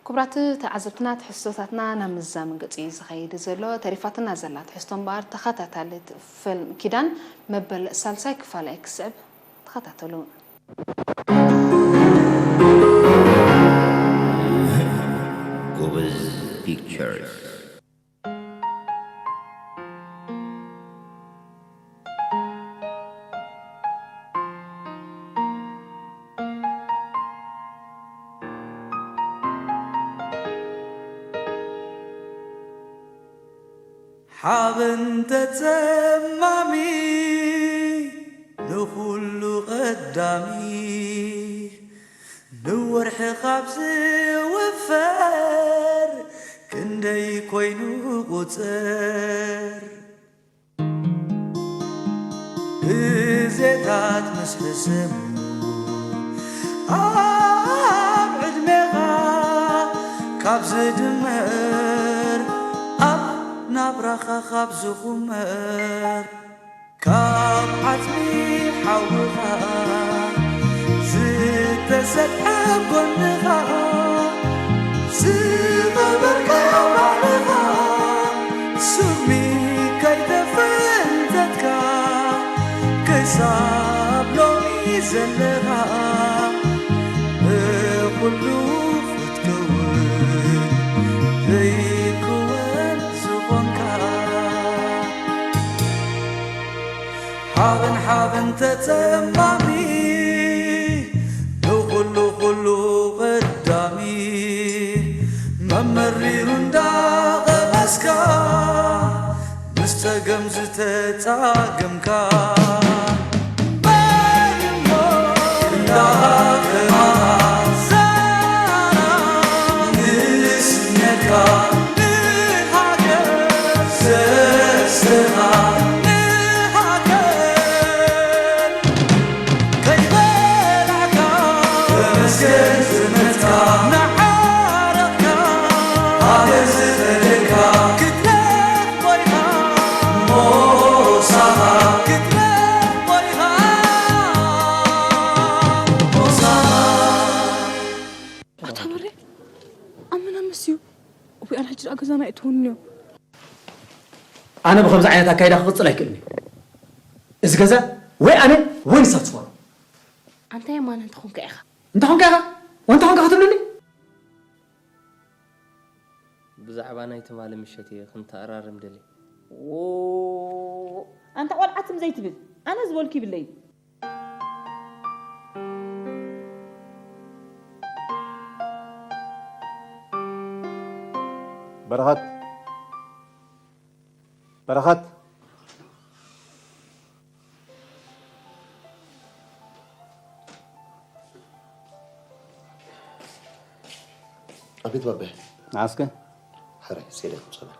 ክቡራት ተዓዘብትና፣ ትሕዝቶታትና ናብ ምዛም ገጽ እዩ ዝኸይድ ዘሎ። ተሪፋትና ዘላ ትሕዝቶ እምበኣር፣ ተኸታታሊት ፊልም ኪዳን መበል ሳልሳይ ክፋል እያ ክስዕብ። ተኸታተሉ። ጎበዝ ፒክቸርስ። ሓበን ተጸማሚ ንኹሉ ቀዳሚ፣ ንወርሒ ካብ ዝውፈር ክንደይ ኮይኑ ቁጽር። ብዜታት ምስ ሕሰሙ ኣብ ዕድሜኻ ካብ ዝድመር፣ ኣብ ናብራኻ ካብ ዝኹመር፣ ካብ ዓጽሚ ሓውኻ ዝተሰጥሐ ጎንኻ ዝቐበርካዮ ባዕልኻ፣ ስሚ ከይተፈንተትካ ክሳብ ሎሚ ዘለኻ፣ ብኹሉ ክትከውን ዘይክወን ዝኾንካ። ሓበን ሓበን ተጸማሚ፣ ንኹሉ ኩሉ ቀዳሚ፣ መመሪሩ እንዳቐመስካ፣ ምስ ጸገም ዝተጻገምካ፣ በል እሞ እንዳቐማኻ፣ ዛራ ንስሜትካ፣ ንሃገር ዘስተኻ፣ ንሃገር ከይበላዕካ፣ ተመስገን ዝመትካ፣ እናዓረቕካ፣ ሃገር ዝፈደካ፣ ክትረኽ ኮይና፣ ሞሳኻ፣ ክትረኽ ኮይና፣ ሞሳኻ። ኣታ ብሬ፣ ኣመና መስዩ። እውይ፣ ኣነ ሕጂ ደኣ ገዛና የእትውኒ እዮም። ኣነ ብኸምዚ ዓይነት ኣካይዳ ክቕጽል ኣይክእልን እዩ። እዚ ገዛ ወይ ኣነ ወይ ንሳትፎ። ኣንታ የማነ እንተኾንካ ኢኻ። እንተኾንካ ኢኻ? ወንተኾንካ ክትብልኒ? ብዛዕባ ናይ ትማሊ ምሸት እየ ክንተኣራረም ደልየ። ዎ፣ ኣንታ ቆልዓ ትም ዘይትብል። ኣነ ዝበልኩ ይብለይ። በረኸት፣ በረኸት። ኣቤት ባቤ። ንዓስከ? ሕራይ፣ ስኢለ ክምጸና።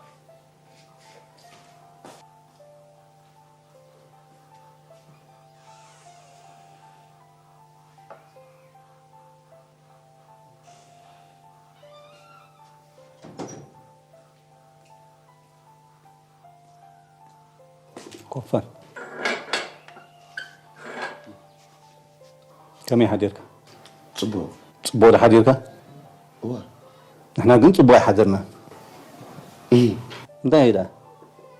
ኮፈን። ከመይ ሓዲርካ? ጽቡቕ። ጽቡቕ ዶ ሓዲርካ? እዋ። ንሕና ግን ጽቡቕ ኣይሓደርናን። እይ። እንታይ እዩ ደኣ?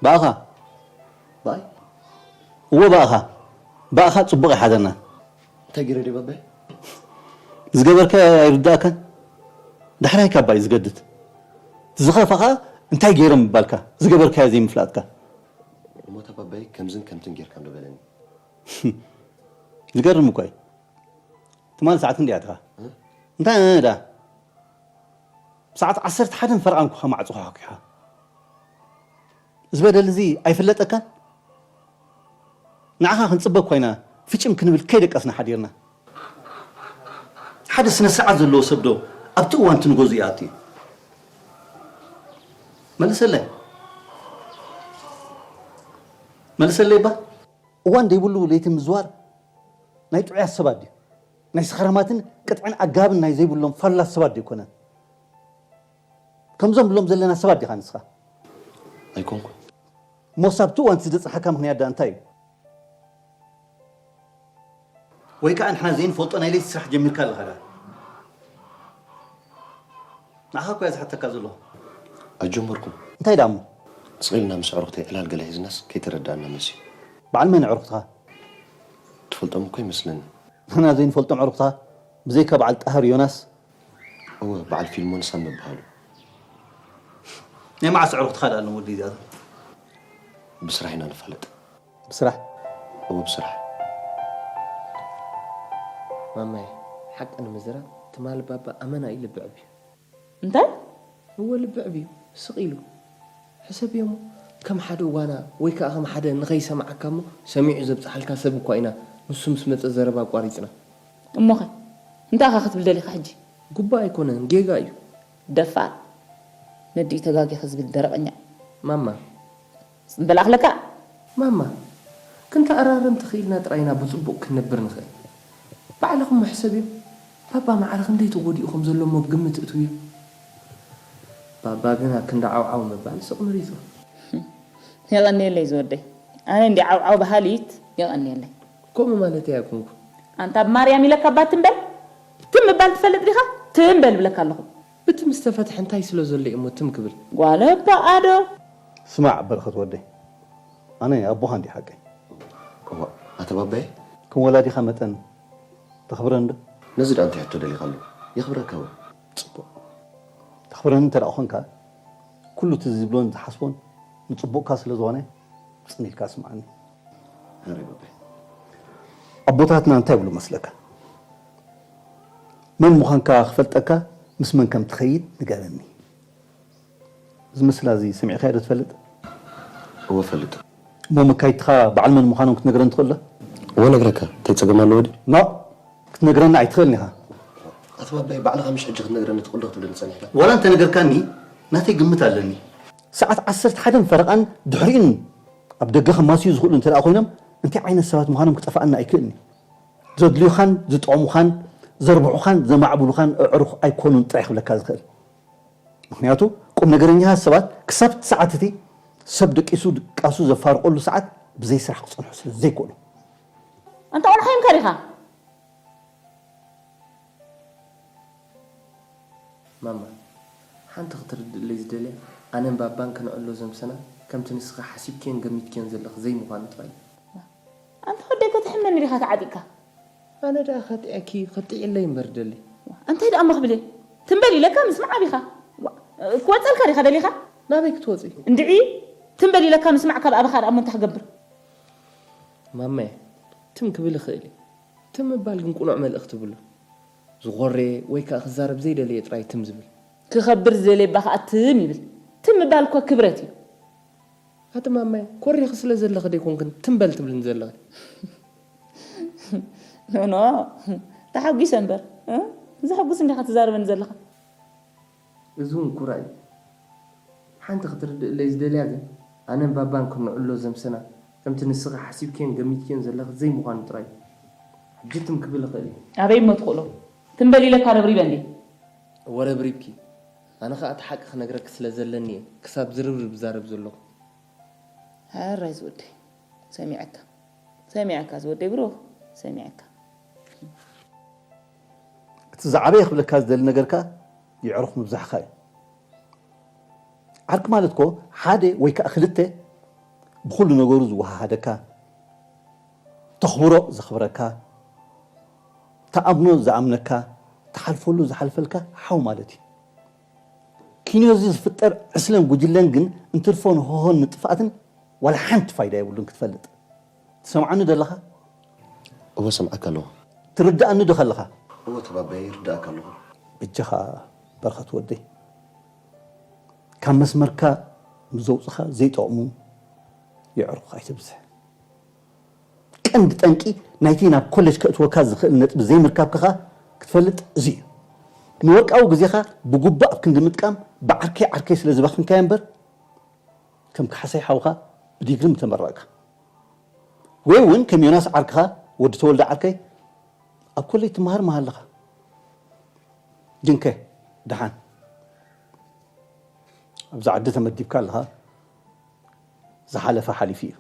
ብኣኻ? ብኣይ? እዎ ብኣኻ። ብኣኻ ጽቡቕ ኣይሓደርናን። እንታይ ገይረ ድየ ባባይ? ዝገበርካዮ ኣይርድኣካን? ዳሕራይ ካባ እዩ ዝገድድ። ዝኸፍኣ ኸኣ እንታይ ገይረ ምባልካ፣ ዝገበርካዮ ዘይምፍላጥካ። እሞ እታ ባባይ ከምዝን ከምትን ጌርካ እንዶ በለኒ። ዝገርም እኮ እዩ። ትማሊ ሰዓት ክንደይ ኣቲኻ? እ? እንታይ ደኣ? ሰዓት ዓሰርተ ሓደን ፈረቓን እኮ ማዕጾኻ ሓኲኻ። እዚ በደል እዚ ኣይፍለጠካን? ንዓኻ ክንጽበ እኳ ኢና ፍጭም ክንብል ከይደቀስና ሓዲርና። ሓደ ስነ ስርዓት ዘለዎ ሰብ ዶ ኣብቲ እዋን እቲ ንገዝኡ ይኣቱ እዩ? መልሰለይ። መልሰለይ እባ። እዋን ዘይብሉ ለይቲ ምዝዋር ናይ ጥዑያት ሰባት ድዩ? ናይ ሰኽራማትን ቅጥዕን ኣጋብን ናይ ዘይብሎም ፋሉላት ሰባት ድዩ ኣይኮነን? ከምዞም ብሎም ዘለና ሰባት ዲኻ ንስኻ? ኣይኮንኩን። እሞስ ኣብቲ እዋን እቲ ዘጽንሓካ ምኽንያት ደኣ እንታይ እዩ? ወይ ከኣ ንሕና ዘይንፈልጦ ናይ ለይቲ ስራሕ ጀሚርካ ኣለኻ ደኣ? ንዓኻ እኮ እየ ዝሓተካ ዘለኹ። ኣጀመርኩም። እንታይ ደኣ እሞ? ስቕ ኢልና ምስ ኣዕሩኽተይ ዕላል ገለ ሒዝናስ ከይተረዳእና መሲሉ። በዓል መን ኣዕሩኽትኻ? ትፈልጦም እኮ ይመስለኒ። ንሕና ዘይንፈልጦም ኣዕሩኽትኻ? ብዘይካ በዓል ጣህር ዮናስ? እወ፣ በዓል ፊልሞን ሳም ይበሃሉ። ናይ መዓስ ኣዕሩኽትኻ ደኣ ኣለዉ ወዲ እዚኣቶም? ብስራሕ ኢና ንፋለጥ። ብስራሕ? እወ፣ ብስራሕ። ማማየ፣ ሓቂ ንምዝራብ ትማል ባባ ኣመና እዩ ልቢ ዕብዩ። እንታይ? እወ ልቢ ዕብዩ፣ ስቕ ኢሉ። ሕሰብዮሞ፣ ከም ሓደ ዋና ወይ ከኣ ከም ሓደ ንኸይሰምዓካ እሞ ሰሚዑ ዘብጽሓልካ ሰብ እኳ ኢና ንሱ ምስ መጸ ዘረባ ኣቋሪጽና። እሞኸ እንታይ ኢኻ ክትብል ደሊኻ ሕጂ? ጉባእ ኣይኮነን፣ ጌጋ እዩ። ደፋር። ነዲኡ ተጋጊኺ ዝብል ደረቐኛ። ማማ፣ ጽምብል ኣኽለካ። ማማ፣ ክንተኣራረም ተኽኢልና ጥራይ ኢና ብጽቡቕ ክንነብር ንኽእል። ባዕልኹም ሕሰብዮ። ባባ ማዕረ ክንደይ ተጎዲኡ ከም ዘሎ እሞ ብግምት እትውዮ። ባባ ግን ኣብ ክንዲ ዓውዓው ምባል ስቕ መሪጹ። የቐንየለይ ዝወደይ። ኣነ እንዲ ዓውዓው በሃሊት የቐንየለይ። ከምኡ ማለተይ ኣይኮንኩ። ኣንታ ብማርያም ኢለካ እባ ትም በል። ትም ምባል ትፈልጥ ዲኻ? ትም በል እብለካ ኣለኹ። ብትም ዝተፈትሐ እንታይ ስለ ዘሎ እሞ ትም ክብል? ጓል እባ ኣዶ። ስማዕ በረኸት ወደይ፣ ኣነ ኣቦኻ እንዲ ሓቀይ። እዋ ኣተ ባባየ። ከም ወላዲኻ መጠን ተኽብረኒ ዶ? ነዚ ደኣ እንታይ ሕቶ ደሊኻሉ? የኽብረካ እውን። ጽቡቕ። ተኽብረኒ እንተ ደኣ ኾንካ፣ ኩሉ እቲ ዝብሎን ዝሓስቦን ንጽቡቕካ ስለ ዝኾነ ጽን ኢልካ ስምዓኒ። ኣረ ባባየ። ኣቦታትና እንታይ ይብሉ መስለካ? መን ምዃንካ ክፈልጠካ ምስ መን ከም ትኸይድ ንገረኒ። እዚ ምስላ እዚ ሰሚዕካዮ ዶ ትፈልጥ? እወ እፈልጥ። እሞ መካይድትኻ በዓል መን ምዃኖም ክትነግረኒ ትኽእል ዶ? እወ እነግረካ። እንታይ ጸገም ኣለዎ ድዩ? ኖእ! ክትነግረኒ ኣይትኽእልን ኢኻ። ኣቶ ባባየ ባዕልኻ ምሽ ሕጂ ክትነግረኒ ትኽእል ዶ ክትብለኒ ጸኒሕካ? ዋላ እንተነገርካኒ ናተይ ግምት ኣለኒ። ሰዓት ዓሰርተ ሓደን ፈረቓን ድሕሪኡን ኣብ ደገ ከማስዩ ዝኽእሉ እንተ ደኣ ኮይኖም እንታይ ዓይነት ሰባት ምዃኖም ክጠፍኣኒ ኣይክእልን እዩ። ዘድልዩኻን ዝጠቕሙኻን ዘርብሑኻን ዘማዕብሉኻን ኣዕሩኽ ኣይኮኑን ጥራይ ክብለካ ዝኽእል። ምኽንያቱ ቁም ነገረኛታት ሰባት ክሳብ እቲ ሰዓት እቲ ሰብ ደቂሱ ድቃሱ ዘፋርቐሉ ሰዓት ብዘይ ስራሕ ክጸንሑ ስለ ዘይክእሉ። ኣንታ ቆልዓ ኢምካ ዲኻ? ማማ፣ ሓንቲ ክትርድእለይ ዝደልያ ኣነን ባባን ክንዕሎ ዘምሰና ከምቲ ንስኺ ሓሲብክዮን ገሚትክዮን ዘለኺ ዘይምዃኑ ጥራይ እዩ። ኣንታ ወደይ ከተሕምነኒ ዲኻ ተዓጢቕካ? ኣነ ደኣ ከጥዕኪ ከጥዕለይ እምበር ደሊ። እንታይ ደኣ እሞ ክብል እየ? ትም በል ኢለካ ምስማዕ ኣቢኻ። ዋ፣ ክወጸልካ ዲኻ ደሊኻ? ናበይ ክትወጺ? እንድዒ ትም በል ኢለካ ምስማዕ ካብ ኣባኻ ደኣ እሞ እንታይ ክገብር? ማመየ፣ ትም ክብል እኽእል እየ። ትም ምባል ግን ቅኑዕ መልእኽቲ የብሉን። ዝኾረየ ወይ ከኣ ክዛረብ ዘይደለየ ጥራይ ትም ዝብል። ክኸብር ዝደለየ እባ ከኣ ትም ይብል። ትም ምባል እኮ ክብረት እዩ። ኣቲ ማማየ፣ ኮሪኺ ስለ ዘለኺ ዶ ኣይኮንክን ትም በል ትብልኒ ዘለኺ? ኖኖ፣ ተሓጒሰ እምበር፣ እ? ዘሐጉስ እንዲኻ ትዛረበኒ ዘለኻ። እዚ እውን ኩራ እዩ። ሓንቲ ክትርድእለይ ዝደልያ ግን፣ ኣነን ባባን ክንዕሎ ዘምሰና፣ ከምቲ ንስኺ ሓሲብክዮን ገሚትክዮን ዘለኺ ዘይምዃኑ ጥራይ እዩ። ሕጂ ትም ክብል እኽእል እየ። ኣበይ እሞ ትኽእሎ? ትም በል ኢለካ ረብሪበ እንድየ። እወ ረብሪብኪ። ኣነ ኸኣ እቲ ሓቂ ክነግረኪ ስለ ዘለኒ እየ ክሳብ ዝርብርብ ዝዛረብ ዘለኹ። ሕራይ ዝወደይ፣ ሰሚዐካ። ሰሚዐካ ዝወደይ ብሩኽ፣ ሰሚዐካ። እቲ ዝዓበየ ክብለካ ዝደሊ ነገር ከኣ የዕሩኽ ምብዛሕኻ እዩ። ዓርኪ ማለት እኮ ሓደ ወይ ከኣ ክልተ ብኹሉ ነገሩ ዝወሃሃደካ፣ ተኽብሮ ዘኽብረካ፣ ትኣምኖ ዝኣምነካ፣ ትሓልፈሉ ዝሓልፈልካ ሓው ማለት እዩ። ኪንዮ እዚ ዝፍጠር ዕስለን ጉጅለን ግን እንትርፎ ንሆሆን ንጥፍኣትን ዋላ ሓንቲ ፋይዳ የብሉን ክትፈልጥ። ትሰምዓኒ ዶ ኣለኻ? እወ እሰምዓካ ኣለኹ። ትርድኣኒ ዶ ከለኻ? እወ ተባባየ ይርድኣካ ኣለኹ። በጃኻ በረኸት ወደይ፣ ካብ መስመርካ ምስ ዘውጽኻ ዘይጠቕሙ የዕሩኽ ኣይተብዝሕ። ቀንዲ ጠንቂ ናይቲ ናብ ኮሌጅ ከእትወካ ዝኽእል ነጥቢ ዘይምርካብካ ኸኣ ክትፈልጥ እዚ እዩ። ንወርቃዊ ግዜኻ ብጉባእ ኣብ ክንዲ ምጥቃም ብዓርከይ ዓርከይ ስለ ዘባኸንካዮ እምበር ከም ካሕሳይ ሓውኻ ብዲግሪ ምተመረቕካ። ወይ እውን ከም ዮናስ ዓርክኻ ወዲ ተወልደ ዓርከይ ኣብ ኮሌጅ ትመሃር ምሃለኻ። ግንከ ደሓን ኣብዚ ዓዲ ተመዲብካ ኣለኻ። ዝሓለፈ ሓሊፉ እዩ።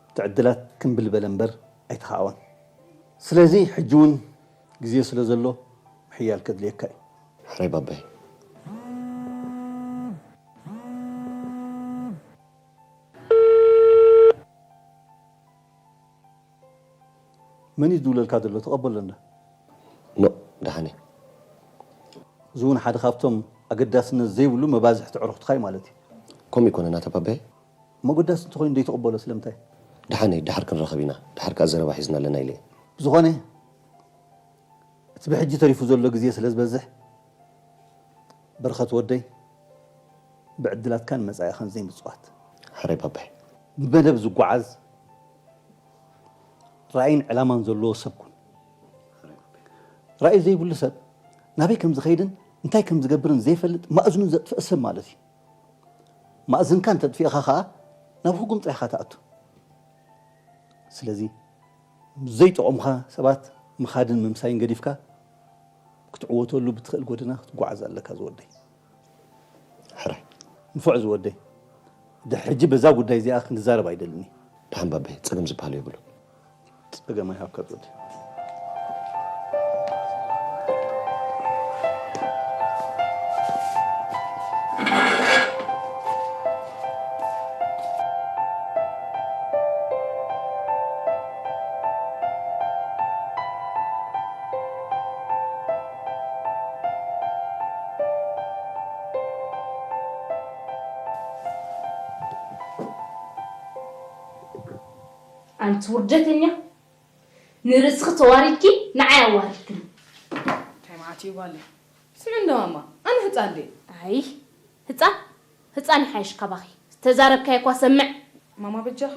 እቲ ዕድላት ክምብል በለ እምበር ኣይተኻእወን። ስለዚ ሕጂ እውን ግዜ ስለ ዘሎ ምሕያል ከድልየካ እዩ። ሕራይ ባባይ። መን እዩ ዝድውለልካ ዘሎ? ተቐበሎ እንዳ። ኖ፣ ደሓን እየ። እዚ እውን ሓደ ካብቶም ኣገዳስነት ዘይብሉ መባዝሕቲ ዕሩኽትኻ እዩ ማለት እዩ። ከምኡ ይኮነ ናታ ባባይ። መጎዳስ እንተኾይኑ ዘይትቕበሎ ስለምንታይ? ደሓን እየ፣ ደሓር ክንራኸብ ኢና። ደሓር ከኣ ዘረባ ሒዝና ኣለና ኢለ እየ። ብዝኾነ እቲ ብሕጂ ተሪፉ ዘሎ ግዜ ስለ ዝበዝሕ በረኸት ወደይ ብዕድላትካን መጻኢኻን ዘይምጽዋት። ሕራይ ባባይ። ብመደብ ዝጓዓዝ ራእይን ዕላማን ዘለዎ ሰብ ኩን። ራእይ ዘይብሉ ሰብ ናበይ ከም ዝኸይድን እንታይ ከም ዝገብርን ዘይፈልጥ ማእዝኑ ዘጥፍእ ሰብ ማለት እዩ። ማእዝንካ እንተጥፊእኻ ኸኣ ናብ ህጉም ጥራሕ ኢኻ ትኣቱ። ስለዚ ምስ ዘይጠቐሙኻ ሰባት ምኻድን ምምሳይን ገዲፍካ ክትዕወተሉ ብትኽእል ጎደና ክትጓዓዝ ኣለካ ዝወደይ። ሕራይ። ንፉዕ ዝወደይ። ድሕሪ ሕጂ በዛ ጉዳይ እዚኣ ክንዛረብ ኣይደልን እየ። ደሓን ባባይ፣ ጸገም ዝበሃል የብሉን። ጸገም ኣይሃብካ ዝወደይ። ኣንቲ ውርደተኛ፣ ንርእስኺ ተዋሪድኪ ንዓይ ኣዋሪድክኒ። እንታይ መዓት እዩ ጓለይ? ስምዒ እንዶ ማማ፣ ኣነ ህፃን ድየ? ኣይ ህፃን ህፃን ይሓይሽ ካባኺ። ዝተዛረብካዮ እኳ ሰምዕ። ማማ በጃኺ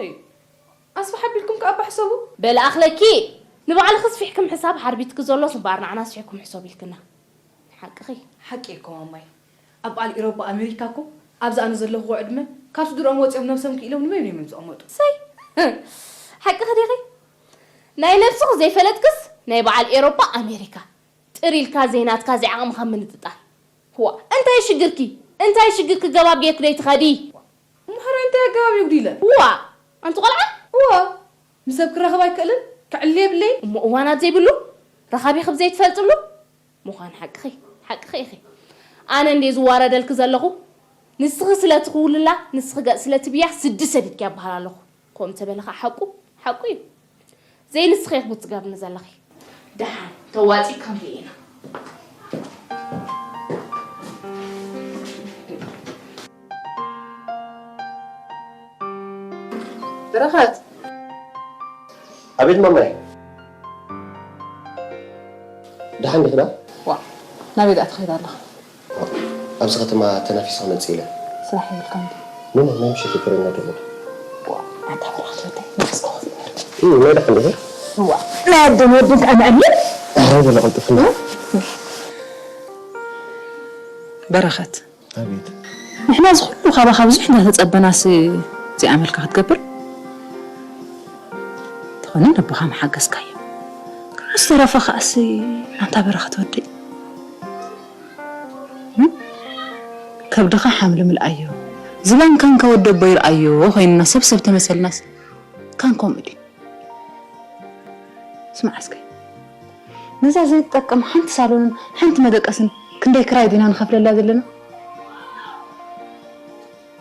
ኣስፍሕ ኣቢልኩም ከኣ ኣባ ሕሰቡ። በል ኣኽለኪ ንባዕልኺ ስፊሕክም ሕሳብ ሓርቢትኪ ዘሎስ እምበኣር ንዓና ኣስፊሕኩም ሕሰቡ ኢልክና። ሓቅኺ። ሓቂ እኮ ማማይ። ኣብ በዓል ኤሮጳ ኣሜሪካ እኮ ኣብዚ ኣነ ዘለኹዎ ዕድመ ካብ ስድርኦም ወፂኦም ነብሶም ክኢሎም ንበይኖም እዮም ዝቐመጡ። ሰይ ሓቅኺ ዲኺ? ናይ ነብስኺ ዘይፈለጥክስ ናይ በዓል ኤሮጳ ኣሜሪካ ጥር ኢልካ ዘይናትካ ዘይዓቕምኻ ምንጥጣል። ዋእ እንታይ ሽግርኪ እንታይ ሽግርኪ ገባብ ጌርኪ ዶ ኣይትኸዲ? እሞ ሕራይ እንታይ ኣገባብ የጉዲለ? ዋእ ኣንቲ ቆልዓ። እዋ ምስ ሰብ ክራኸብ ኣይክእልን ክዕሊ የብለይን። እሞ እዋናት ዘይብሉ ረኻቢኺ ብዘይትፈልጥሉ ምዃን ሓቅኺ ሓቅኺ ኢኺ። ኣነ እንድየ ዝዋረደልኪ ዘለኹ ንስኺ ስለ ትኽውልላ ንስኺ ገጽ ስለ ትብያ ስዲ ሰዲድኪያ እበሃል ኣለኹ። ከምኡ ተበለ ኸዓ ሓቁ ሓቁ እዩ። ዘይንስኺ ኢኺ ትገብርኒ ዘለኺ። ደሓን ተዋጺእካ ንርኢ ኢና። በረኸት። ኣቤት ማማይ። ደሓን ዲኽዳ? ዋ ናበይ ደኣ ትኸይድ ኣለኻ? ኣብዚ ከተማ ተናፊሰ ክመጽእ ኢለ። ስራሕ የብልካን ድዩ? ኖ ኖ ናይ ምሸት የፍረና ደሎ። ዋ ኣንታ በረኸት ወደይ ንስኻ ኮፍ በል። እም ናይ ደሓን ዲኺ? ዋ ናይ ኣደን ወድን ከኣ ንዕልል። ኣረ በለ ቀልጥፍና። በረኸት ኣቤት። ንሕና እዚ ኩሉ ካባኻ ብዙሕ እንዳተጸበናሲ እዚኣ መልካ ክትገብር? ተኾነ ነቦኻ ምሓገዝካዮ። ምስ ተረፈ ከኣሲ ኣንታ በረኸት ወደይ ከብድኻ ሓምሊ ምልኣዮ ዝባን ካንካ ወዲ ኣቦ ይርኣዮ ኮይንና ሰብ ሰብ ተመሰልናስ ካን ከምኡ ድዩ? ስማዕ እስከ ነዛ ዘይትጠቅም ሓንቲ ሳሎንን ሓንቲ መደቀስን ክንደይ ክራይ ዲና ንኸፍለላ ዘለና?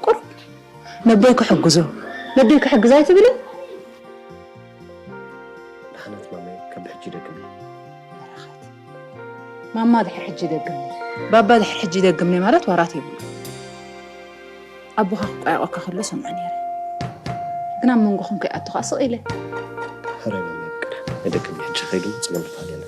ቁሩብ ነቦይ ክሕግዞ ነቦይ ክሕግዝ ኣይትብልን? ደሓናት ማማይ ካብ ሕጂ ይደግም እዩ። በረኸት ማማ ድሕር ሕጂ ይደግም እዩ። ባባ ድሕር ሕጂ ይደግም እዩ ማለት ዋራት የብሉ። ኣቦኻ ክቋየቆካ ከሎ ሰምዖ ነይረ። ግን ኣብ መንጎኹም ከይኣቱ ከዓ ስቕ ኢለ። ሕራይ ማማይ ብቅዳ ናይ ደቅኒ ሕጂ ከይዱ ጽገም ተፋልየና።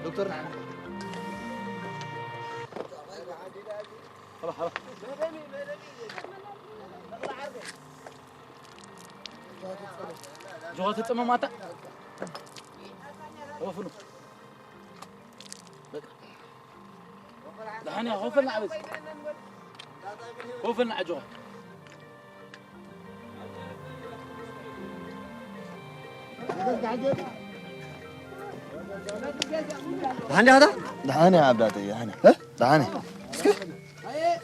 ዶክተር ጆኻ ተጸመማታ ወፍኑ ደሓን እያ። ኮፍ በል ንዓበይ። ኮፍ በል ንዓ ጆኻ። ደሓን ዲኻ? ደሓን እያ ዓብዳተይ፣ ደሓን እያ። እ? ደሓን እያ። እስከ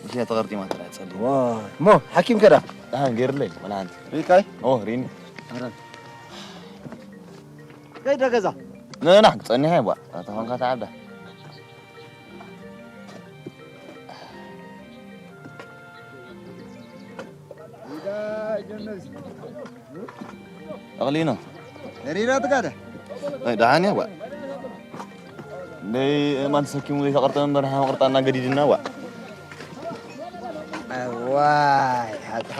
እሺ፣ ተቐርጢማ ጥራይ ጸሊ። ዋይ፣ እሞ ሓኪም ከዳ? ደሓን ገይርለይ፣ ወላ ሓንቲ። ሪእካይ? ኦ፣ ሪኒ። ከይደ ገዛ። ንና፣ ክጸኒሕ እየ፣ ቧ። ኣታ ኾንካ ተዓብዳ። ኣቕሊኖ። ሪራ ትጋደ። ኣይ፣ ደሓን እያ፣ ዋ። ደይ፣ እማን ተሰኪሙ ዘይተቐርጠ እምበር፣ ንሓ መቕርጣና ገዲድና፣ ዋ። ኣዋይ፣ ሓጥኻ።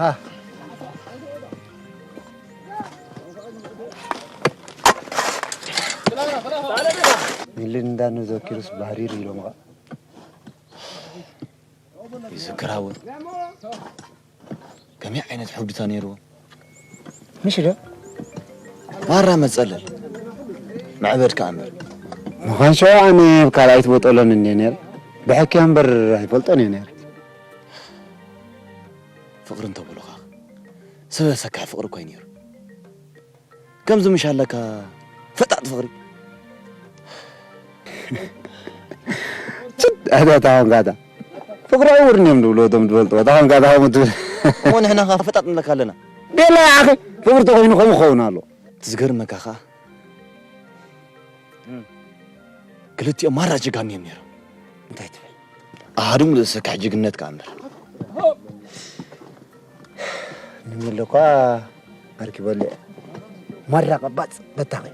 ንልንዳ ንዘኪሩስ ባህሪር ኢሎምኻ። ይዝክራ እውን ከመይ ዓይነት ሕውድታ ነይርዎ? ምሽ ዶ? ማራ መጸለል መዕበድ ከኣ እምበር። ምዃን ሸዋ ኣነ ኣብ ካልኣይት ቦጠሎን እንየ ነይረ። ብሕክያ እምበር ኣይፈልጦን እየ ነይረ። ፍቕሪ እንተበሉኻ ሰብ ዘሰክሕ ፍቕሪ እኮ እዩ ነይሩ። ከምዚ ምሽ ኣለካ ፈጣጥ ፍቕሪ። ችድ፣ ኣታ፣ ኣታ ኾንካ ኣታ። ፍቕሪ ዕውር እዮም ዝብሉ እቶም ዝፈልጥዎ። ኣታ ኾንካ ኣታ ከምኡ ትብል። እሞ ንሕና ኸ ፈጣጥ ንብለካ ኣለና። ቤላ ኣኺ፣ ፍቕሪ ተኾይኑ ከምኡ ክኸውን ኣሎ። እቲ ዝገርመካ ኸኣ፣ እም። ክልቲኦም ማራ ጀጋኑ እዮም ነይሮም። እንታይ ትብል? ኣሃዱ ሙሉእ ዝሰክሕ ጅግነት ከኣ እምበር። ንምለ እኳ ኣርኪበሉ እየ። ማራ ቀባጽ በታኺ።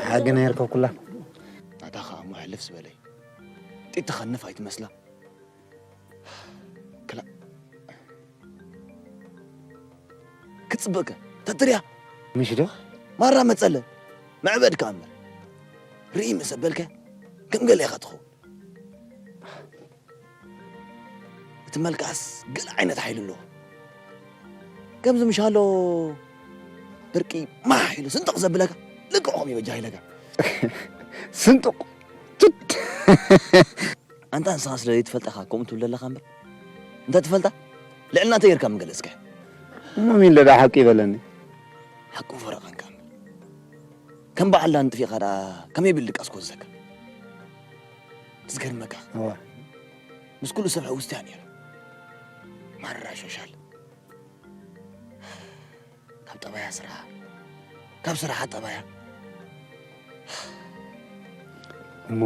ሓቂ ነይርካ ኩላ። ናታ ኸኣ እሞ ሕልፍ ዝበለ እዩ። ጢጥ ትኸንፍ ኣይትመስላ። ክላ-፣ ክትጽብቕከ ተትሪያ። ምሽ ዶ? ማራ መጸለ። መዕበድ ከኣ እምበር። ርኢ ምስ ኣበልከ ከም ገለ ኢኻ ትኸውን። እቲ መልክዓስ ገለ ዓይነት ሓይሊ ኣለዎ። ከምዚ ምሽ ኣሎ ብርቂ ማሕ ኢሉ ስንጥቕ ዘብለካ ልክዕ ከምኡ ይበጃ ኢለካ። ስንጥቕ። ችድ። ኣንታ ንስኻ ስለ ዘይትፈልጣ ኢኻ ከምኡ ትብል ዘለኻ እምበር፣ እንተ ትፈልጣ ልዕልና እንታይ ጌርካ ምገለጽካ? እሞ ሚለ ደኣ ሓቂ ይበለኒ። ሓቁ ፈረቓንካ እምበር፣ ከም በዓል ላን ጥፊእካ ደኣ ከመይ ብል ድቃስ ክወስደካ? ዝገርመካ፣ እዋ። ምስ ኩሉ ሰብ ሕውስቲ እያ ነይራ። ማራ ሾሻል። ካብ ጠባያ ስራሕ፣ ካብ ስራሓ ጠባያ። እሞ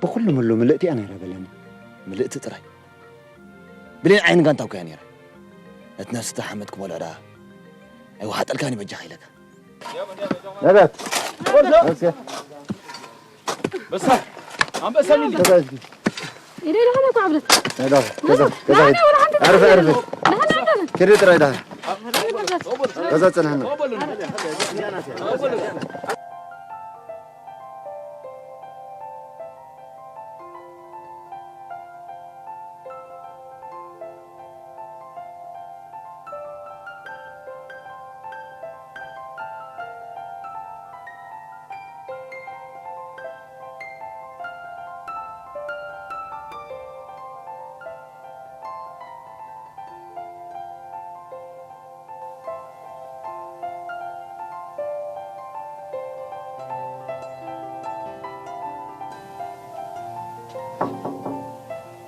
ብኹሉ ምሉ ምልእቲ እያ ነይራ በለኒ። ምልእቲ ጥራይ። ብሌን ዓይኒ ጋንታ እኮ እያ ነይራ። ነቲ ነፍሲ ተሓመድ ክበልዖ ደኣ ኣይወሓጠልካን እዩ በጃኻ ኢለካ። ነጋት። እስከ። በሳ፣ ኣንበሳ ሚሊ። ተጋዝጊ። ኢደይ ደኸመ እኮ ዓብደት። ነዳ፣ ገዛ፣ ገዛ። ደህና ወላ ሓንቲ ኣርፈ፣ ኣርፈ። ደህና ደህና። ከደ ጥራይ ደህና። ገዛ ጽናሕና።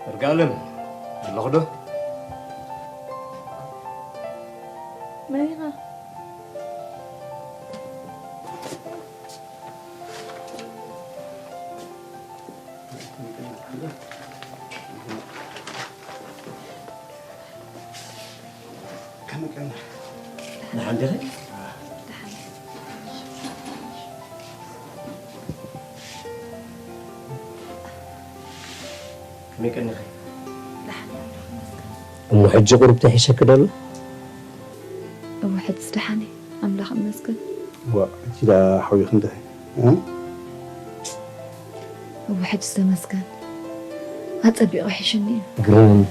እርጋለም ኣለኹ ዶ? መን ኢኻ? ደሓን ዲኺ? ከመይ ቀኒኺ? ደሓን እየ፣ ኣምላኽ ይመስገን። እሞ ሕጂ ቁሩብ ተሒሸኪ ዶ ኣሎ? እወ፣ ሕጂስ ደሓን እየ፣ ኣምላኽ ይመስገን። ዋ፣ ሕጂ ደኣ ሓዊኺ እንድዒ፣ እ? እወ፣ ሕጂስ ተመስገን። ኣጸቢቑ ሒሹኒ እዩ። ግርም።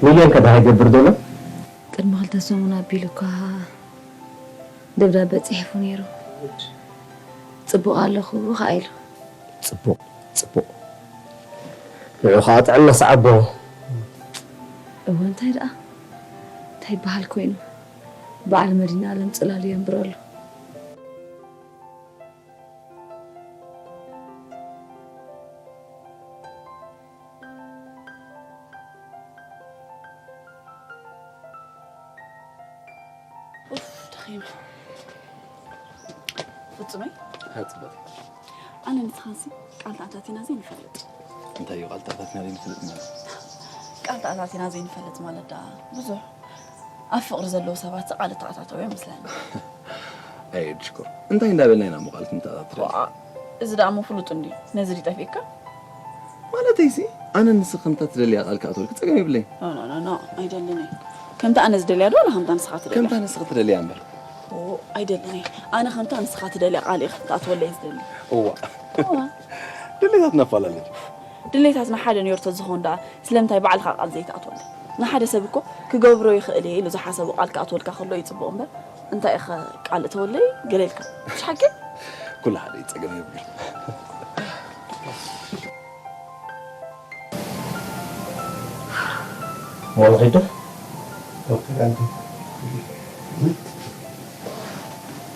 ሚልዮን ከ ደሃይ ይገብር ዘሎ? ቅድሚ ክልተ ሰሙን ኣቢሉ እኳ ደብዳበ ጽሒፉ ነይሩ። ጽቡቕ ኣለኹ ከኣ ኢሉ። ጽቡቕ፣ ጽቡቕ። ንዑ ኸኣ ጥዕና ሰዓቦ። እወ፣ እንታይ ደኣ? እንታይ ይበሃል ኮይኑ? በዓል መድኃኔዓለም ጽላሉ የንብረሉ። ኡፍ፣ ደኺመ። ፍጹመይ፣ ሃጽበት። ኣነ ንስኻንሲ ቃል ተኣታቲና ዘይንፈልጥ። እንታይ እዩ ቃል ተኣታቲና ዘይንፈልጥ ማለት? ቃል ተኣታቲና ዘይንፈልጥ ማለት ደኣ ብዙሕ ኣብ ፍቕሪ ዘለዉ ሰባት ቃል እተኣታተዉ እዮም መስለኒ። ኣየ ሽኮር፣ እንታይ እንዳበልና ኢና እሞ ቃል ክንተኣታትር? ዋእ፣ እዚ ደኣ እሞ ፍሉጥ እንድዩ። ነዚ ድዩ ጠፊእካ? ማለተይሲ፣ ኣነ ንስኺ ከምታ ትደልያ ቃል ክኣትወልኪ ጸገም የብለይን። ኖ፣ ኖ፣ ኖ፣ ኖ፣ ኣይደልን እየ። ከምታ ኣነ ዝደልያ ዶ ዋላ ከምታ ንስኻ ትደልያ? ከምታ ንስኺ ትደልያ እምበር። ኦ፣ ኣይደልን እየ። ኣነ ከምታ ንስኻ ትደልያ ቃል እየ ክትኣትወለይ ዝደሊ። እዋ። እዋ። ድሌታት ነፈላለ። ድሌታትና ሓደ ነይሩ ተዝኸውን ደኣ ስለምንታይ ባዕልኻ ቃል ዘይትኣትወለይ? ንሓደ ሰብ እኮ ክገብሮ ይኽእል እየ ኢሉ ዝሓሰቦ ቃል ክኣትወልካ ከሎ እዩ ጽቡቕ እምበር፣ እንታይ ኢኸ ቃል እተወለይ ገለ ኢልካ? ምሽ ሓቂ? ኩሉ ሓደ እዩ፣ ጸገም የብሉን። ሞኽዶ?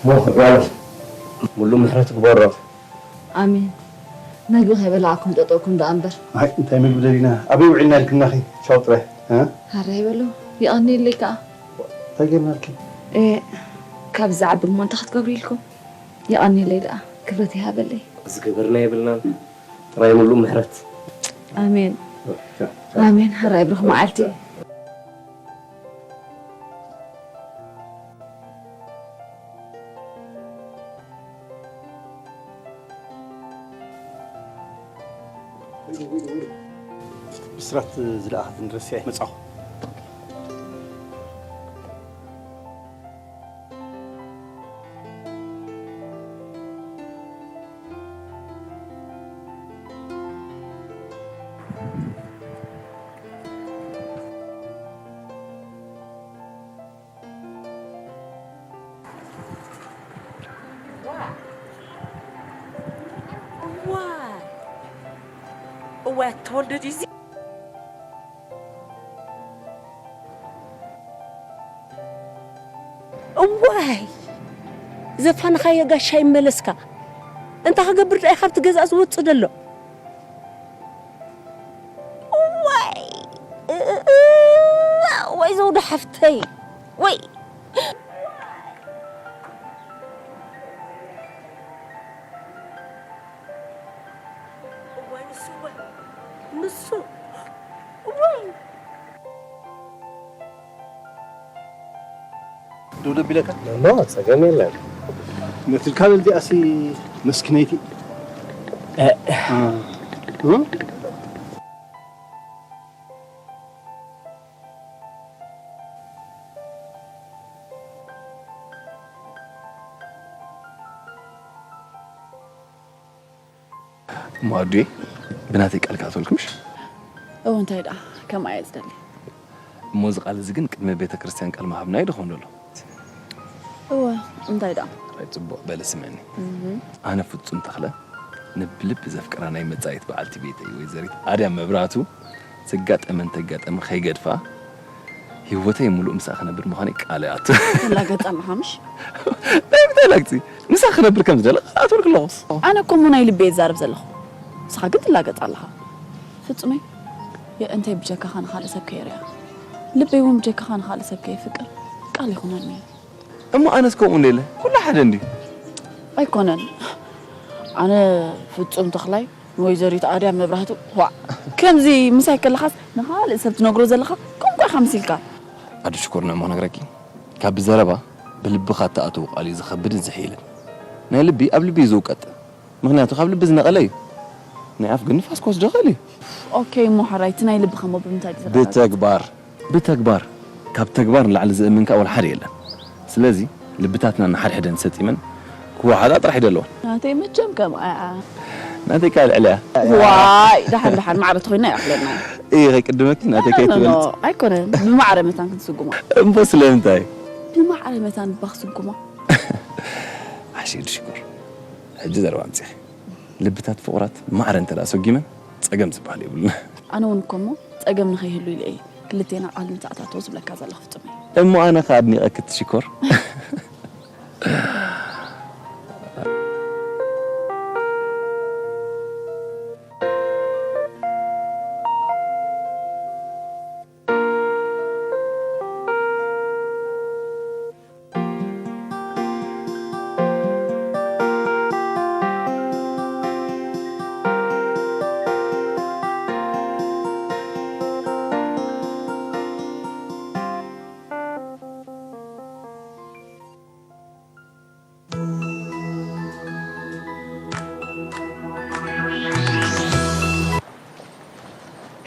ሞኽዶ? ሙሉ ምሕረት ግበሮ። ኣሜን። መግቢ ከይበላዕኩም ጠጠውኩም ደኣ እምበር። ኣይ፣ እንታይ መግቢ ደሊና? ኣበይ ውዒልና ኢልክናኺ? ቻው ጥራይ፣ እ? ሃራይ በሉ። የቐንየለይ ከኣ። እንታይ ጌርናልኪ? እ፣ ካብ ዝዓቢ እሞ እንታይ ክትገብሩ ኢልኩም? የቐንየለይ ደኣ። ክብረት ይሃበለይ። ዝገበርና የብልናን። ጥራይ ሙሉ ምሕረት። ኣሜን። ኣሜን። ሃራይ ብሩኽ መዓልቲ። ብስራት ዝለኣኸትኒ ረሲዐ መጻኹ። ዋይ! እዋይ፣ ኣተወልደ ድዩ እዚ? እዋይ! ዘፋንኻዮ ጋሻ ይመለስካ። እንታይ ክገብር ደኣ እዩ ካብቲ ገዛ ዝወጽእ ዘሎ? እዋይ! እ-፣ እ-፣ እ-፣ ወይ ዘውዲ ሓፍተይ! ወይ! እዋይ፣ ንሱ፣ እዋይ፣ ንሱ፣ እዋይ። ደብደብ ኢለካ? እሞ፣ ጸገም የለን። ነቲ ካልእ እዚኣሲ መስኪነይቲ። እ። እ። እ? እሞ ኣዱየ፣ ብናተይ ቃል ክኣትወልኪ ምሽ? እወ፣ እንታይ ደኣ፣ ከምኣ እየ ዝደሊ። እሞ እዚ ቃል እዚ ግን ቅድሚ ቤተ ክርስቲያን ቃል ምሃብና እዩ ድኾን ዘሎ? እወ፣ እንታይ ደኣ? ኣይ፣ ጽቡቕ፣ በሊ ስምዕኒ። እህ። ኣነ ፍጹም ተኽለ፣ ንብልቢ ዘፍቅራ ናይ መጻኢት በዓልቲ ቤተይ ወይዘሪት ኣድያም መብራህቱ፣ ዘጋጠመ እንተጋጠመ ከይገድፋ፣ ህይወተይ ሙሉእ ምሳኣ ክነብር ምዃነይ ቃል እኣቱ። ትላገጽ ኣለኻ ምሽ? ናይ ምንታይ ላግጺ? ምሳኣ ክነብር ከም ዝደለ ቃል ኣትወልኪ ኣለኹስ። ኣነ እኮ እሞ ናይ ልበይ እዛረብ ዘለኹ። ንስኻ ግን ትላገጽ ኣለኻ። ፍጹመይ፣ የእንተይ ብጀካኻ ንኻልእ ሰብ ከይርኣ፣ ልበይ እውን ብጀካኻ ንኻልእ ሰብ ከየፍቅር ቃል ይኹነኒ። እሞ ኣነስ ከምኡ እንደ ኢለ፣ ኩሉ ሓደ እንድዩ። ኣይኮነን። ኣነ ፍጹም ተኽላይ ንወይዘሪት ኣድያም መብራህቱ፣ ዋእ፣ ከምዚ ምሳይ ከለኻስ ንኻልእ ሰብ ትነግሮ ዘለኻ ከምኡ ኢኻ መሲልካ። ኣዱ ሽኮር፣ ንዕሞ ክነግረኪ፣ ካብ ብዘረባ ብልብኻ እተኣትዎ ቃል እዩ ዝኸብድን ዝሕይልን። ናይ ልቢ ኣብ ልቢ እዩ ዝውቀጥ። ምኽንያቱ ካብ ልቢ ዝነቐለ እዩ። ናይ ኣፍ ግን ንፋስ ክወስዶ ይኽእል እዩ። ኦኬ እሞ ሕራይ እቲ ናይ ልብኻ እሞ ብምንታይ እዩ ዝረጋገጽ? ብተግባር ብተግባር ካብ ተግባር ንላዕሊ ዝእምን ከኣ ወላ ሓደ የለን። ስለዚ ልብታትና ንሓድሕደን ሰጢመን ክወሓዳ ጥራሕ እዩ ዘለወን። ናተይ መቸም ከምኣ እያ። ናተይ ከኣ ልዕሊ እያ። ዋይ ደሓን ደሓን ማዕረ ተኾይና ይኣኽለና እዩ። እየ ከይቅድመኪ ናተይ ኖ ኖ ኖ ከይትበልጽ። ኣይኮነን ብማዕረ መታን ክንስጉማ። እምቦ ስለምንታይ? ብማዕረ መታን እባ ክስጉማ። ሓሺድ ሽኮር ሕጂ ዘረባ ኣምጺኺ። ልብታት ፍቑራት ማዕረ እንተ ደኣ ሰጒመን ጸገም ዝበሃል የብሉን። ኣነ እውን እኮ እሞ ጸገም ንኸይህሉ ኢለ እየ ክልቴና ቃል ንተኣታቶ ዝብለካ ዘለኹ ፍጹመይ። እሞ ኣነ ከኣ ኣድኒቐኪ እቲ ሽኮር።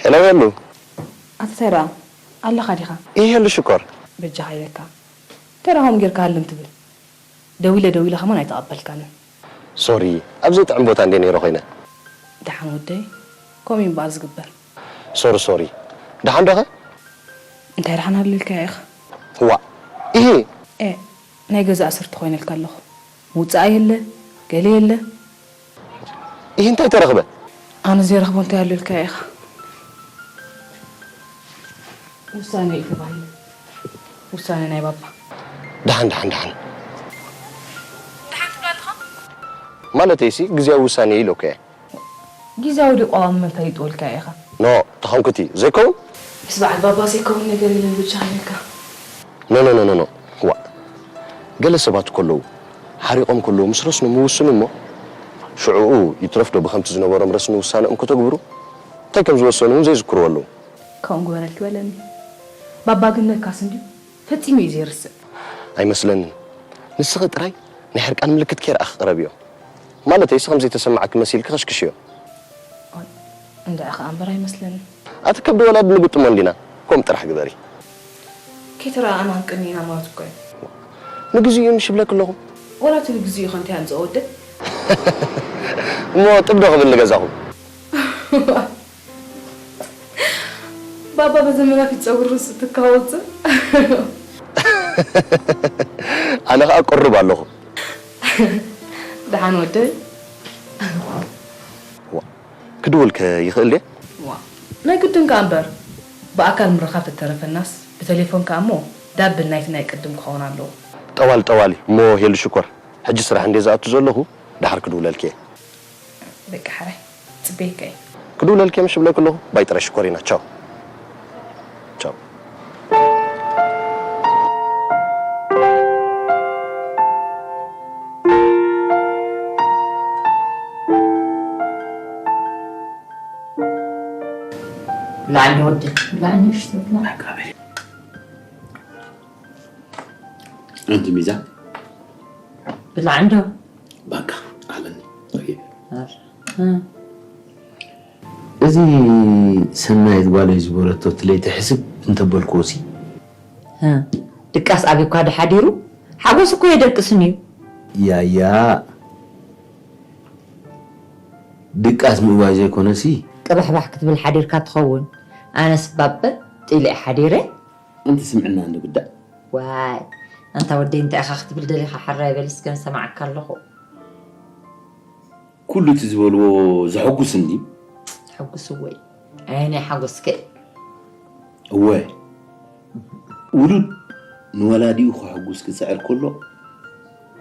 ሄሎ ሄሉ። ኣታ ተራ ኣለኻ ዲኻ? ይሄሉ ሽኮር። በጃኻ ኢለካ። ተራ ከምኡ ጌርካ ሃልም ትብል። ደዊለ ደዊለ ከማን ኣይተቐበልካንን። ሶሪ ኣብ ዘይጥዕም ቦታ እንዴ ነይረ ኮይነ። ደሓን ወደይ። ከምኡ እዩ እምበኣር ዝግበር። ሶሪ ሶሪ። ደሓን ዶኸ? እንታይ ደሓን ሃልልካ ኢኻ? ዋ። ይሄ ኤ ናይ ገዛ ኣስርቲ ኮይነልካ ኣለኹ። ምውጻእ የለ፣ ገለ የለ። ይህ እንታይ ተረኽበ? ኣነ ዘይረኽቦ እንታይ ኣለልካ ኢኻ? ውሳነ እዩ ተባሂሉ። ውሳነ ናይ ባባ። ደሓን ደሓን ደሓን። ደሓን ትብላ ኣለኻ? ማለተይሲ ግዜያዊ ውሳነ እዩ ኢለኩ እየ። ግዜያዊ ድዩ ቀዋሚ መን ፈሊጥዎ ኢልካ ኢኻ? ኖ ተኾንኩቲ ዘይከውን ምስ በዓል ባባ ዘይከውን ነገር የለን ብቻ ኢልካ። ኖ ኖ ኖ ኖ ኖ ዋ ገለ ሰባት እኮ ኣለዉ ሓሪቖም ከለዉ ምስ ረስኑ ምውስኑ እሞ ሽዕኡ ይትረፍ ዶ ብኸምቲ ዝነበሮም ረስኑ ውሳነኦም ከተግብሩ እንታይ ከም ዝወሰኑ እውን ዘይዝክርዎ ኣለዉ። ከምኡ ግበረልኪ በለኒ። ባባ ግን ለካስ እንድዩ ፈጺሙ እዩ ዘይርስዕ። ኣይመስለንን። ንስኺ ጥራይ ናይ ሕርቃን ምልክት ከይረኣኺ ቅረብዮ። ማለተይሲ ከም ዘይተሰማዓኪ መሲልኪ ከሽክሽዮ። እንድዒ ከኣ እምበር ኣይመስለንን። ኣቲ ከብዲ ወላዲ ንግጥሞ እንዲና። ከምኡ ጥራሕ ግበሪ። ከይተረኣኣና ክንቅኒ ኢና ማለት እኮ እዩ። ንግዚኡ ምሽ ይብለኪ ኣለኹ። ወላ እቲ ንግዚኡ ከ እንታይ ኣምጽኦ ወደይ? እሞ ጥብ ዶ ክብል ንገዛኹም? ባባ በዘመናት ይጸጉር ርእሱ ትካወጽእ። ኣነ ኸኣ ቅሩብ ኣለኹ። ደሓን ወደይ። ክድውል ከ ይኽእል ድየ? ዋ ናይ ግድን ከኣ እምበር ብኣካል ምርኻብ ተተረፈናስ ብቴሌፎን ከኣ እሞ ዳብል ናይቲ ናይ ቅድም ክኸውን ኣለዎ። ጠዋል ጠዋሊ እሞ ሄሉ ሽኮር ሕጂ ስራሕ እንድየ ዝኣቱ ዘለኹ ደሓር ክድውለልኪ እየ። በቃ ሕራይ ጽበየካ እየ። ክድውለልኪ እየ ምሽ እብለኪ ኣለኹ ባይ ጥራይ ሽኮሪና ቻው። ቻው። ብላዕ እንዶ ወዲ ብላዕ ንእሽቶ ብላዕ ኣንቲ ሚዛን ብላዕ እንዶ ባካ ኣለኒ እዚ ሰናይት ጓለይ ዝበለቶ እቲ ለይቲ ሕስብ እንተበልክዎ ሲ ድቃስ ኣበይ እኳ ድሓዲሩ ሓጎስ እኮ የደቅስን እዩ። ያያ ድቃስ ምእዋይ ዘይኮነሲ ቅባሕባሕ ክትብል ሓዲርካ ትኸውን። ኣነስ ባበ ጢልዒ ሓዲረ። ኣንቲ ስምዕና እንዶ ግዳ። ዋይ ኣንታ ወደይ እንታይ ኢኻ ክትብል ደሊኻ ሓራይ በል እስከ ንሰማዓካ ኣለኹ። ኩሉ እቲ ዝበልዎ ዘሐጉስ እንዲ። ዘሐጉስ እወ ኣየናይ ሓጎስ ከ። እወ ውሉድ ንወላዲኡ ከሐጉስ ክጽዕር ከሎ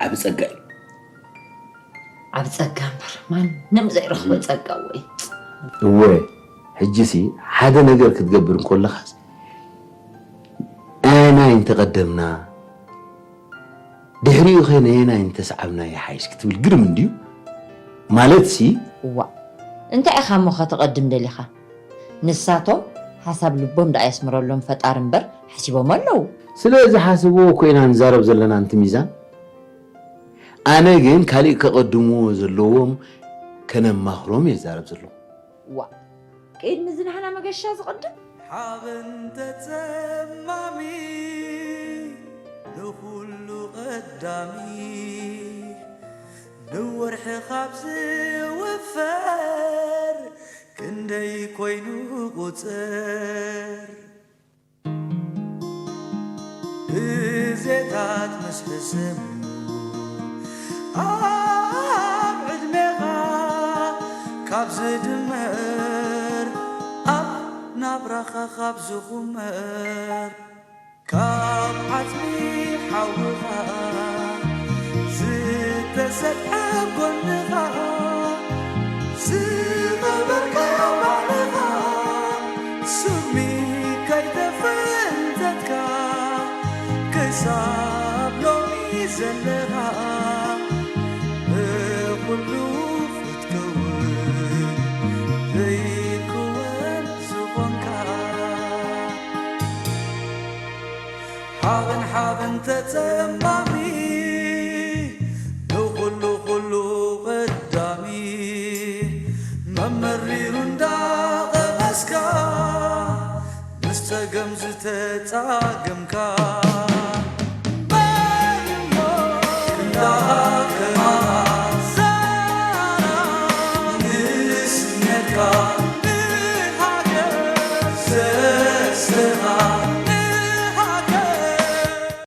ዓቢ ጸጋ እዩ። ዓቢ ጸጋ እምበር ማንም ዘይረኽቦ ጸጋ እወ እዩ። እወ ሕጂሲ ሓደ ነገር ክትገብር እንከለኻስ ኣየናይ እንተቐደምና ድሕሪኡ ኸ ነየናይ እንተሰዓብና ይሓይሽ ክትብል ግርም እንድዩ ማለትሲ። እዋእ እንታይ ኢኻ እሞ ከተቐድም ደሊኻ? ንሳቶም ሓሳብ ልቦም ደኣ የስምረሎም ፈጣሪ እምበር ሓሲቦሞ ኣለዉ። ስለ ዝሓሰብዎ እኮ ኢና ንዛረብ ዘለና ኣንቲ ሚዛን። ኣነ ግን ካሊእ ከቐድምዎ ዘለዎም ከነማኽሮም እየ ዝዛረብ ዘለኹ። ዋ፣ ከይድ ምዝናህና መገሻ ዝቕድም። ሓበን ተጸማሚ ንኹሉ ቀዳሚ ንወርሒ ካብ ዝውፈር ክንደይ ኮይኑ ቁጽር ግዜታት ምስ ሕሰሙ ኣብ ዕድሜኻ ካብ ዝድመር ኣብ ናብራኻ ካብ ዝኹመር ካብ ዓጽሚ ሓውኻ ዝተሰጥሐ ጎንኻ ዝቐበርካዮ ባዕልኻ ሱሚ ከይተፈንተትካ ክሳብ ሎሚ ዘለኻ ብኹሉ ክትከውን ዘይክወን ዝኾንካ ሓበን ሓበን ተጸማሚ ንኹሉ ኩሉ ቀዳሚ መመሪሩ እንዳቐመስካ ምስ ጸገም ዝተጻገምካ